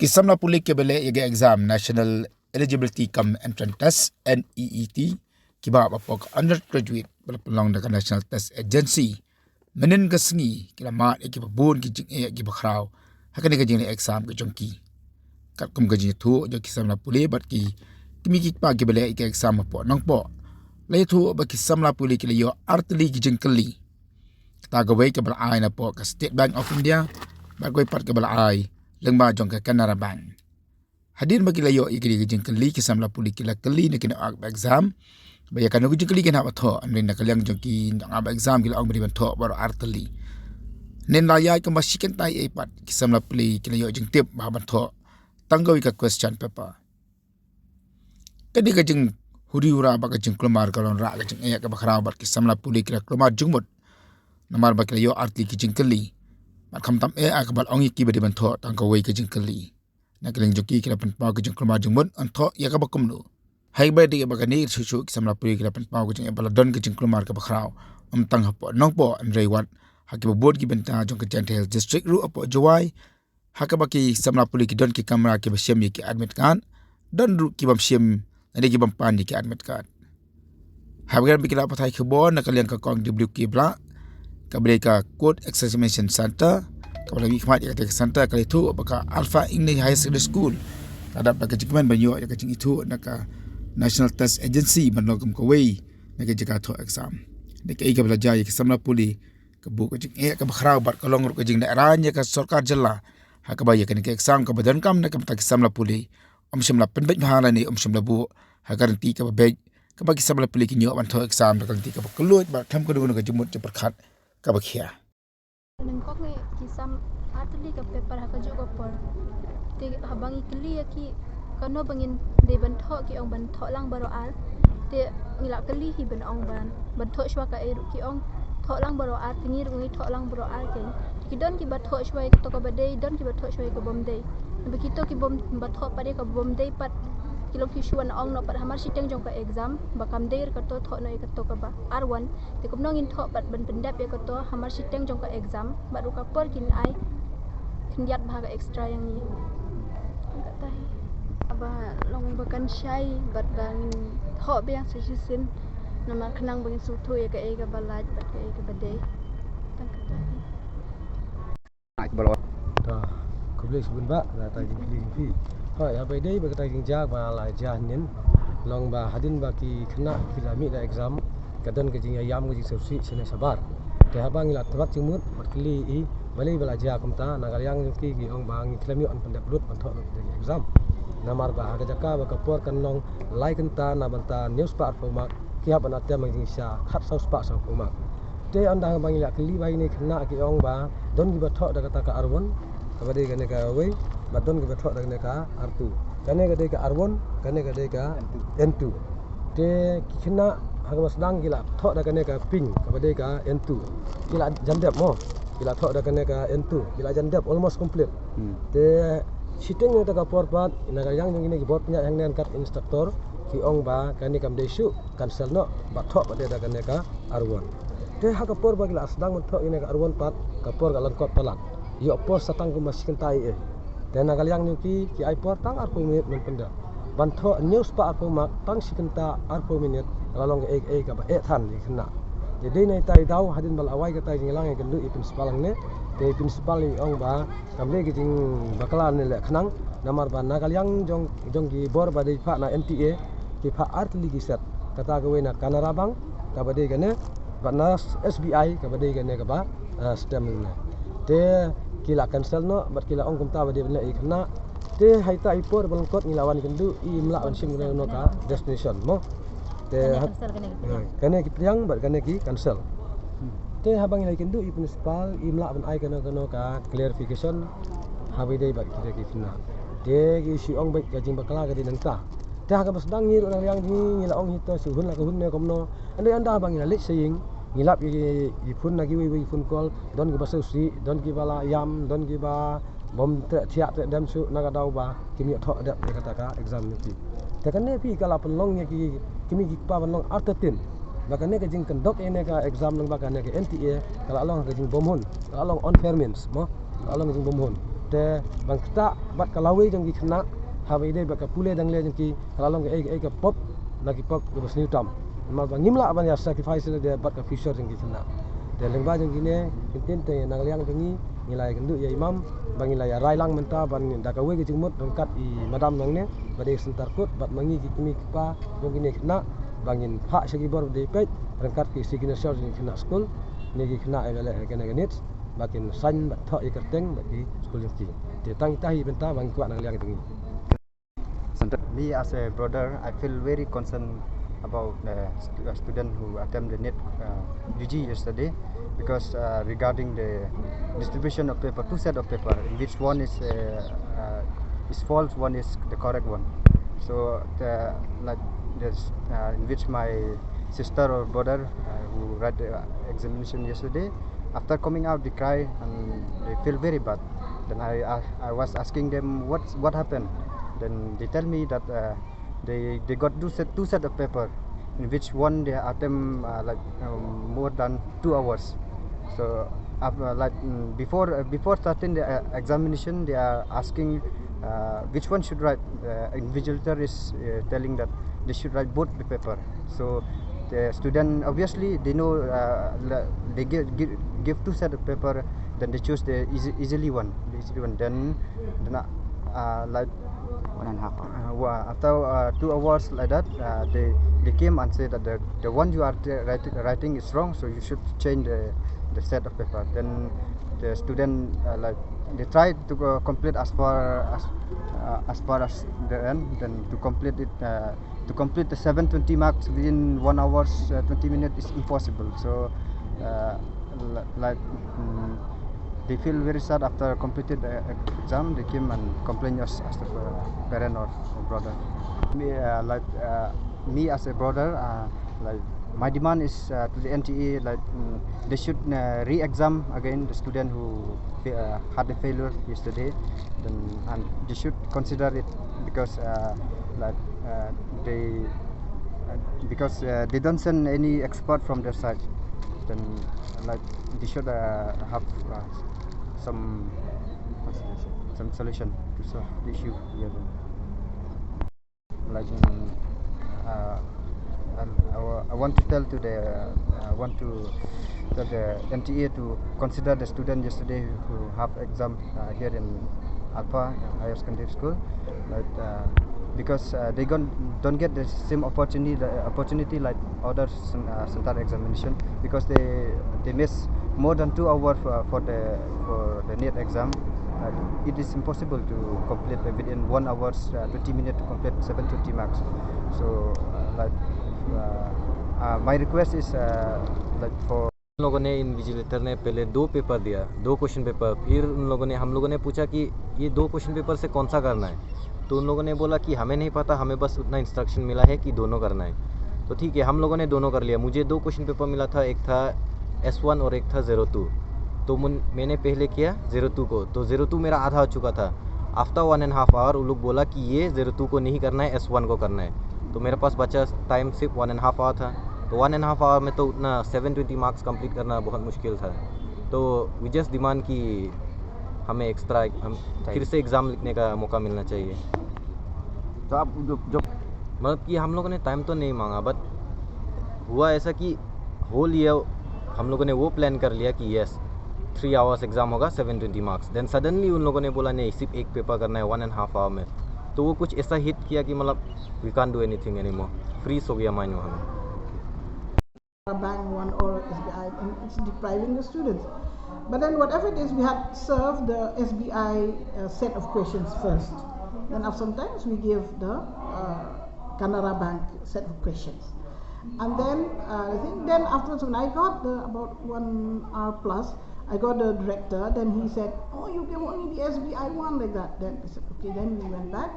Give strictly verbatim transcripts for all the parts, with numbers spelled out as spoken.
Ki samla pule kiba leh ïa ka exam National Eligibility cum Entrance Test, N E E T, kiba hapoh ka undergraduate ba la pynlong da ka National Test Agency, mynhynnin ka sngi ki la mad ïa kiba bun ki jingeh kiba khraw ha kane ka jingleh exam ka jong ki. Katkum ka jingïathuh jong ki samla pule bad ki kmie ki kpa kiba leh ïa ka exam hapoh Nongpoh, la ïathuh ba ki samla pule ki la ïoh artylli ki jingkylli. Kata kawei kaba la ai napoh ka State Bank of India bad kawei pat kaba la ai lyngba jong ka Canara Bank. Hadien ba ki la ïoh ïa ki jingkylli, ki samla pule ki la kylli na ki nongap exam ba ïa kano ka jingkylli kin hap ban thoh, hynrei na ka liang jong ki nongap exam ki la ong ba dei ban thoh baroh artylli. Hynnin la ïaid kumba shi kynta ei pat ki samla pule ki la ïoh jingtip ba hap ban thoh tang kawei ka question paper. Kane ka jinghuri hura bad ka jingkulmar ka long rah ka jingeh kaba khraw bad ki samla pule ki la kulmar jingmut namar ba ki la ïoh artylli ki jingkylli. Bad khamtam eh ïa kaba la ong ïa ki ba dei ban thoh tang kawei ka jingkylli. Na ka liang jong ki ki la pynpaw ka jingkulmar jingmut ban thoh ïa kaba kumno. Haba ïadei bad kane shuh shuh ki samla pule ki la pynpaw ka jingeh ba la don ka jingkulmar kaba khraw, ym tang hapoh Nongpoh hynrei wat ha kiba bun ki bynta jong ka Jaintia Hills District ruh hapoh Jowai, ha kaba ki samla pule ki don ki kamra kiba shim ïa ki admit card, don ruh ki bym shim, lane ki bym pan ïa ki admit card. Haba ki la pathai khubor na ka liang ka kong W K Blah, kaba dei ka Court Examination Center, kaba la mihkhmat ïa kata ka center, ka la ïathuh ba ka Alpha English Higher Secondary School ka la dap da ka jingkmen ban ïoh ïa ka jingithuh na ka National Test Agency ban long kum kawei na ka jaka thoh exam. Dei kaei kaba la jia ïa ki samla pule, ka buh ka jingeh kaba khraw bad ka long ruh ka jinglehrain ïa ka sorkar jylla, ha kaba ïa kane ka exam kaba donkam na ka bynta ki samla pule, ym shym la pynbeit bha lane ym shym la buh ha ka lynti kaba beit, kaba ki samla pule kin ïoh ban thoh exam da ka lynti kaba kylluid bad khlem kano kano ka jingmut jingpyrkhat kaba khia. Nyngkong eh ki sam artylli ka paper ha kajuh ka por. Te haba ngi kylli ïa ki kano ba ngin dei ban thoh, ki ong ban thoh lang baroh ar. Te ngi la kylli hi ban ong ban, ban thoh shuwa kaei ruh, ki ong thoh lang baroh ar, te ngi ruh ngi thoh lang baroh ar keiñ. Ki don kiba thoh shuwa ïa kato kaba dei, don kiba thoh shuwa ïa kaba ym dei. Naba kito ki bym, ba thoh pat ïa kaba ym dei pat, ki long ki shu wan ong noh pat hamar shiteng jong ka exam ba kam dei ruh kato, thoh noh ïa kato kaba ar wan. Te kumno ngin thoh pat ban pyndep ïa kato hamar shiteng jong ka exam, bad ruh ka por kin ai khyndiat bha ka extra ïa ngi. Tang kata hi. Haba long ba kan shai bad ba ngin thoh biang sa shisien, namar khnang ba ngin sngewthuh ïa kaei kaba lait bad kaei kaba dei. Tang kata hi. Ai, ba lo. Ta, khublei shibun bah, na kata ka jingkylli jong phi. Hooid, haba ïadei bad kata ka jingjia ba la jia hynnin, long ba hadien ba ki khynnah ki la mih da exam, ka don ka jingïaïam, ka jingsngewsih shane shabar. Te haba ngi la tbat jingmut bad kylli i balei ba la jia kumta, na ka liang jong ki ki ong ba ngi khlem ïoh ban pyndep lut ban thoh lut ïa ka exam. Namar ba ha ka jaka ba ka por kan long lai kynta na bynta hynñiew spah arphew mark, ki hap ban attempt ha ka jingshisha khatsaw spah sawphew mark. Te ynda ba ngi la kylli ba ine i khynnah, ki ong ba don kiba thoh da kata ka R one, kaba dei kane kawei, bad don kiba thoh da kane ka R two. Kane ka dei ka R one, kane ka dei ka N two. Te ki khynnah ha kaba sdang ki la thoh da kane ka pink, kaba dei ka N two. Ki la jan dep mo. Ki la thoh da kane ka N two, ki la jan dep almost complete. Hmm. Te shiteng na kata ka por pat, na ka liang jong kine ki bor pynïaid hangne ryngkat instructor, ki ong ba kane kam dei shuh, cancel noh, bad thoh pat da kane ka R one. Te ha ka por ba ki la sdang ban thoh ïa kane ka R one pat, ka por ka lyngkot palat. Ïoh por sa tang kumba shi kynta ei ei. Te na ka liang jong ki, ki ai por tang arphew minit ban pyndep. Ban thoh hynñiew spah arphew mark tang shi kynta arphew minit, ka la long kaei kaei kaba eh than ïa ki khynnah. Te dei na ita i daw hadien ba la wai kata ka jingïalang ïakynduh ïa i principal hangne. Te i principal i ong ba kam dei ka jingbakla ne leh khnang, namar ba na ka liang jong, jong ki bor ba dei phah na N T A, ki phah artylli ki set. Kata kawei na Canara Bank, kaba dei kane, bad na S B I, kaba dei kane kaba, ah, stem ne. Te ki la cancel noh, bad ki la ong kumta ba dei ban leh ïa ki khynnah. Te ha ita i por ba lyngkot ngi la wan ïakynduh, im lah ban shim kano kano ka destination mo. Te kane ha-, cancel, kane ki pdiang. Ha, kane ki pdiang bad kane ki cancel. Hmm. Te haba ngi la ïakynduh ïa i principal, im lah ban ai kano kano ka clarification haba ïadei bad kita ki khynnah. Te ki shu ong beit ka jingbakla ka dei nangta. Te ha kaba sdang ngi ruh na ka liang jong ngi, ngi la ong hi to shu hun la ka hun ne kumno. Hynrei ynda ba ngi la leit sha ïing, ngi lap ïa ki, ïa ki phone na kiwei kiwei ki phone call, don kiba sngewsih, don kiba la ïam, don kiba bym treh thiah treh dem shuh na ka daw ba kim ïoh thoh dep ïa kata ka exam jong ki. Te kane phi ka la pynlong ïa ki kmie ki kpa ban long artatien ba kane ka jingkyndok ïa kane ka exam lyngba kane ka N T A ka la long ka jingbymhun, ka la long unfair means mo, ka la long ka jingbymhun. Te ban ktah bad ka lawei jong ki khynnah, haba ïadei bad ka pule dang leh jong ki, ka la long kaei kaei ka pop, na ki pop kaba sniew tam. Namar ba ngim lah ban ïa sacrifice ïa lade bad ka future jong ki khynnah. Te lyngba jong kine ki ktien te na ka liang jong ngi, ngi la ïakynduh ïa i Mam ba ngi la ïa rai lang mynta ban da kawei ka jingmut ryngkat i madam nangne ba dei centre court bad ma ngi ki kmie ki kpa jong kine ki khynnah ba ngin phah sha ki bor ba dei peit ryngkat ki signature jong ki khynnah skul, ne ki khynnah ïa ba leh kane ka NEET ba kin sign bad thoh ïa ka kyrteng bad ki skul jong ki. Te tang ita hi bynta ba ngi kwah na ka liang jong ngi. Me as a brother, I feel very concerned about the stu- uh, student who attempt the NEET uh, U G yesterday, because uh, regarding the distribution of paper, two set of paper, in which one is uh, uh, is false, one is the correct one. So the, like this, uh, in which my sister or brother uh, who read the examination yesterday, after coming out, they cry and they feel very bad. Then I, I, I was asking them what what happened. Then they tell me that uh, they they got two set two set of paper, in which one they attempt uh, like um, more than two hours. So after, like mm, before uh, before starting the uh, examination, they are asking uh, which one should write. Uh, invigilator is uh, telling that they should write both the paper. So the student, obviously, they know uh, la- they give, give give two set of paper, then they choose the easy, easily one, the easily one. Then then uh, uh, like One and a half hour. uh, wa- after uh, two hours like that, uh, they they came and said that the, the one you are t- writing, writing is wrong, so you should change the, the set of paper. Then the student uh, like they tried to uh, complete as far as uh, as far as the end. Then to complete it, uh, to complete the seven twenty marks within one hour uh, twenty minutes is impossible. So uh, li- like mm, they feel very sad after completed the exam. They came and complain us as the uh, parent or, or brother. Me uh, like uh, me as a brother, uh, like my demand is uh, to the N T A, like mm, they should uh, re-exam again the student who fa- uh, had a failure yesterday. Then and they should consider it because uh, like uh, they uh, because uh, they don't send any expert from their side. Then like they should uh, have uh, some some solution to solve the issue. Yeah. Like mm, uh, and I, wa- I want to tell to the uh, I want to tell the N T A to consider the student yesterday who have exam uh, here in Alpha Higher Secondary School, but uh, because uh, they gon- don't get the same opportunity the opportunity like other cen- uh, centre examination, because they they miss more than two hours for, for the for the NEET exam. Uh, it is impossible to complete within one hour uh, twenty minutes to complete seven twenty marks. So uh, like uh, uh, my request is uh, like for उन लोगों ने, इन्विजिलेटर ने पहले दो पेपर दिया, दो question paper. फिर उन लोगों ने, हम लोगों ने पूछा कि ये दो क्वेश्चन पेपर से कौन सा करना है, तो उन लोगों ने बोला कि हमें नहीं पता, हमें बस उतना इंस्ट्रक्शन मिला है कि दोनों करना है। तो ठीक है, हम लोगों ने दोनों कर लिया। मुझे दो क्वेश्चन पेपर मिला था, एक था एस वन और एक था ज़ीरो टू। तो मुन, मैंने पहले किया ज़ीरो टू को, तो ज़ीरो टू मेरा आधा हो चुका था। After one and half hour वो लोग बोला कि ये ज़ीरो टू को नहीं करना है, एस वन को करना है। तो मेरे पास बचा टाइम सिर्फ वन एंड हाफ आवर था। तो वन एंड हाफ आवर में तो उतना सेवन ट्वेंटी मार्क्स कंप्लीट करना बहुत मुश्किल था। तो वी जस्ट डिमांड कि हमें एक्स्ट्रा हम फिर से एग्ज़ाम लिखने का मौका मिलना चाहिए। तो आप जो जो मतलब कि हम लोगों ने टाइम तो नहीं मांगा, बट हुआ ऐसा कि होल ईयर हम लोगों ने वो प्लान कर लिया कि यस, थ्री आवर्स एग्ज़ाम होगा, seven twenty marks. Then suddenly उन लोगों ने बोला, नहीं, सिर्फ एक पेपर करना है वन एंड हाफ आवर में। तो वो कुछ ऐसा हिट किया कि मतलब, we can't do anything anymore. Freeze हो गया माइंड वहाँ में। Bank one or S B I, and it's depriving the students. But then, whatever it is, we had served the S B I uh, set of questions first. Then, after some times, we give the uh, Canara Bank set of questions. And then, uh, I think then afterwards, when I got the about one hour plus, I got the director. Then he said, "Oh, you give only the S B I one," like that. Then I said, "Okay." Then we went back,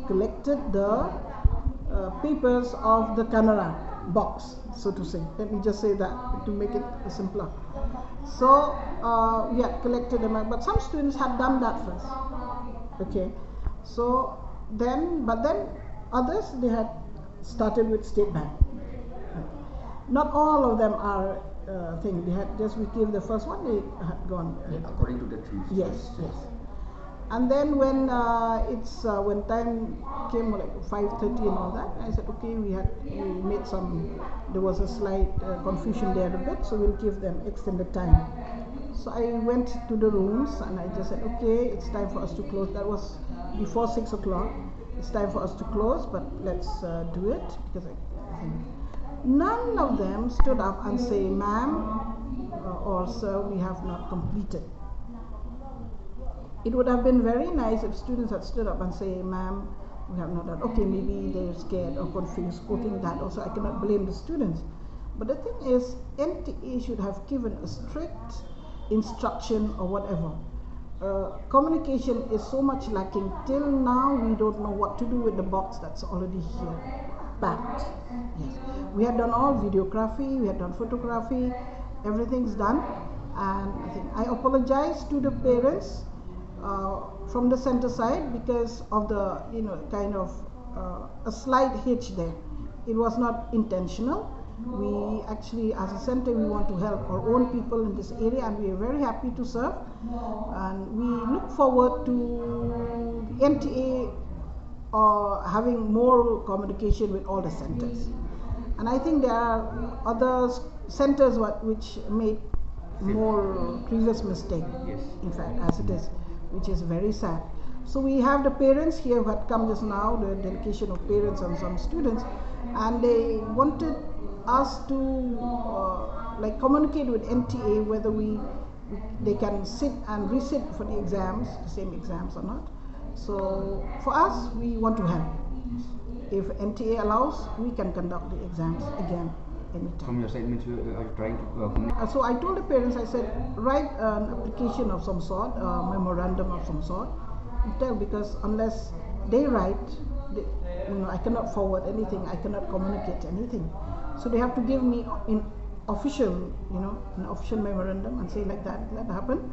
collected the uh, papers of the Canara box, so to say. Let me just say that to make it simpler. So uh, we had collected them, but some students had done that first. Okay, so then, but then others, they had started with State Bank. Not all of them are uh, thing. They had just, we gave the first one, they had gone. According to the themes. Yes, yes. And then when uh, it's uh, when time came, like, five thirty and all that, I said, okay, we had we made some, there was a slight uh, confusion there a bit, so we'll give them extended time. So I went to the rooms and I just said, okay, it's time for us to close. That was before six o'clock. It's time for us to close, but let's uh, do it because I, I think none of them stood up and say, ma'am uh, or sir, we have not completed. It would have been very nice if students had stood up and say, ma'am, we have not done. Okay, maybe they're scared or confused. Quoting that also, I cannot blame the students. But the thing is, N T A should have given a strict instruction or whatever. Uh, communication is so much lacking. Till now, we don't know what to do with the box that's already here. Packed. Yes. We had done all videography, we had done photography, everything's done. And I think I apologize to the parents uh, from the center side because of the, you know, kind of uh, a slight hitch there. It was not intentional. We actually, as a center, we want to help our own people in this area, and we are very happy to serve. And we look forward to N T A uh, having more communication with all the centers. And I think there are other s- centers what, which made more grievous mistake, Yes. in fact, as it is, which is very sad. So we have the parents here who had come just now, the delegation of parents and some students, and they wanted us to uh, like communicate with N T A whether we they can sit and resit for the exams, the same exams or not. So for us, we want to help. If N T A allows, we can conduct the exams again anytime. From your side, means you are trying to uh, communicate. Uh, so I told the parents, I said, write an application of some sort, a memorandum of some sort, and tell, because unless they write, they, you know, I cannot forward anything, I cannot communicate anything. So they have to give me in official, you know, an official memorandum and say like that, that happened,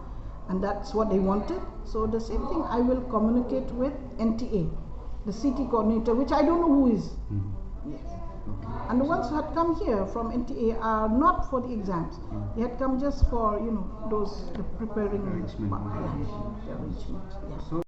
and that's what they wanted. So the same thing, I will communicate with N T A, the city coordinator, which I don't know who is. Mhm. Yes. Okay. And the ones who had come here from N T A are not for the exams. They had come just for, you know, those the preparing Arrangement. part, yeah, the arrangement. Yeah. So